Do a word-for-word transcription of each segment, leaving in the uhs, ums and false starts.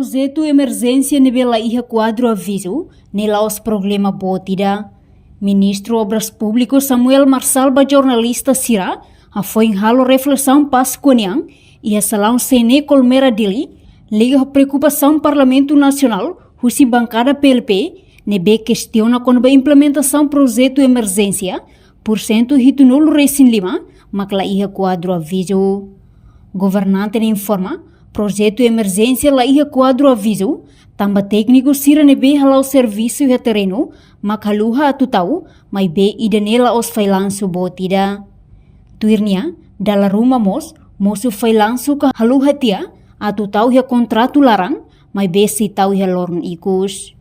Projetu emerjénsia ne'ebé la iha kuadru avizu ne'e la'ós problema boot ida. Ministru Obras Públikas Samuel Marçal ba jornalista sira hafoin halo reflesaun Páskua nian iha salaun C N E Colmera Dili, liga ho preokupasaun Parlamentu Nasionál husi bankada P L P ne'ebé kestiona kona-ba implementasaun projetu emerjénsia pursentu hitunulu resin lima mak la iha kuadru avizu. Governante ne'e informa, projetu emerjénsia la iha kuadru avizu tanba tékniku sira ne'ebé hala'o servisu iha terrenu mak haluha atu tau, maibé ida-ne'e la'ós fallansu boot ida. Tuir nia, dala ruma mós mosu fallansu ka haluha tiha atu tau iha kontratu laran, maibé sei tau iha loron ikus.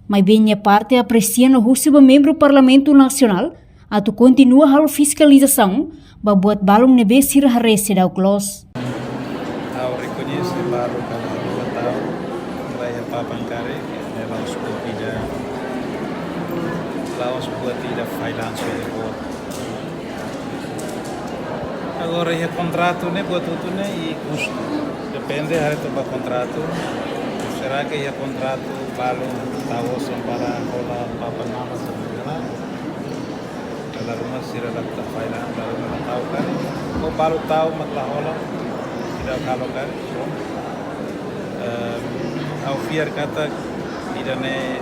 Maibé nia parte apresia no husu ba membru Parlamentu Nasionál atu kontinua halo fiskalizasaun ba buat balun ne'ebé sira haree seidauk loos. Ha'u rekoñese balu katak haluha tau, ba iha papan karik, ne'e la'ós buat ida, la'ós buat ida fallansu ida boot. Agora iha kontratu ne'e buat hotu ne'e ikus. Depende haree to'o ba kontratu. Será que iha kontratu balu tau osan para hola papan manas sira ne'e? Dala ruma sira la tau falla, dala ruma la tau karik. Ou balu tau mak la hola, sira halo karik. Ehm, ha'u fiar katak ida-ne'e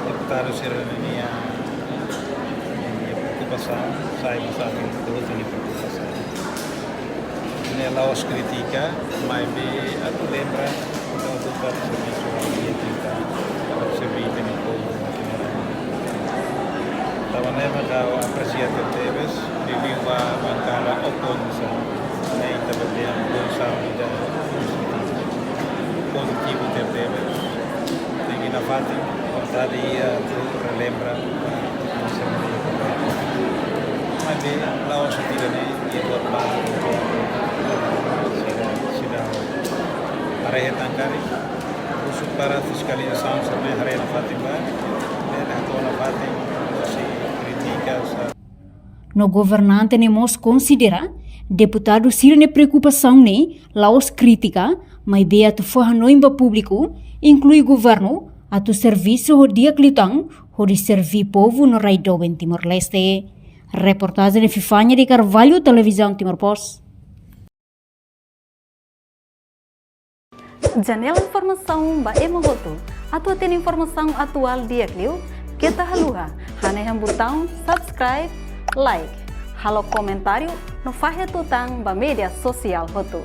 deputadu sira-nia, nia preokupasaun, sai mós ami hotu nia preokupasaun. Ne'e la'ós krítika, maibé atu lembra, entaun, atu fó servisu ba ita, atu serve ita-nia povu. Tanba ne'e mak ha'u apresia tebes, liuliu ba bankada opozisaun, ne'e ita bele dehan posisaun ida pozitivu tebes. Tenke nafatin, vontade iha atu relembra, maibé la'ós ida-ne'e, iha buat balu, sira, sira haree hetan karik, husu para fiskalizasaun sira-ne'e haree nafatin ba, haree nafatin, husi krítika, sa- No governante ne'e mós konsidera, deputadu sira-nia preokupasaun ne'e la'ós krítika, maibé atu fó hanoin ba públiku, inklui governu, atu servisu ho di'ak liután, hodi serve povu no rai doben Timor-Leste. Reportajen Epifania de Carvalho, Televizaun Timor Post. Janela informasaun ba ema hotu. Atu hatene informasaun atuál di'ak liu, keta haluha hanehan butaun subscribe, like, halo komentáriu no fahe tutan ba média sosiál hotu.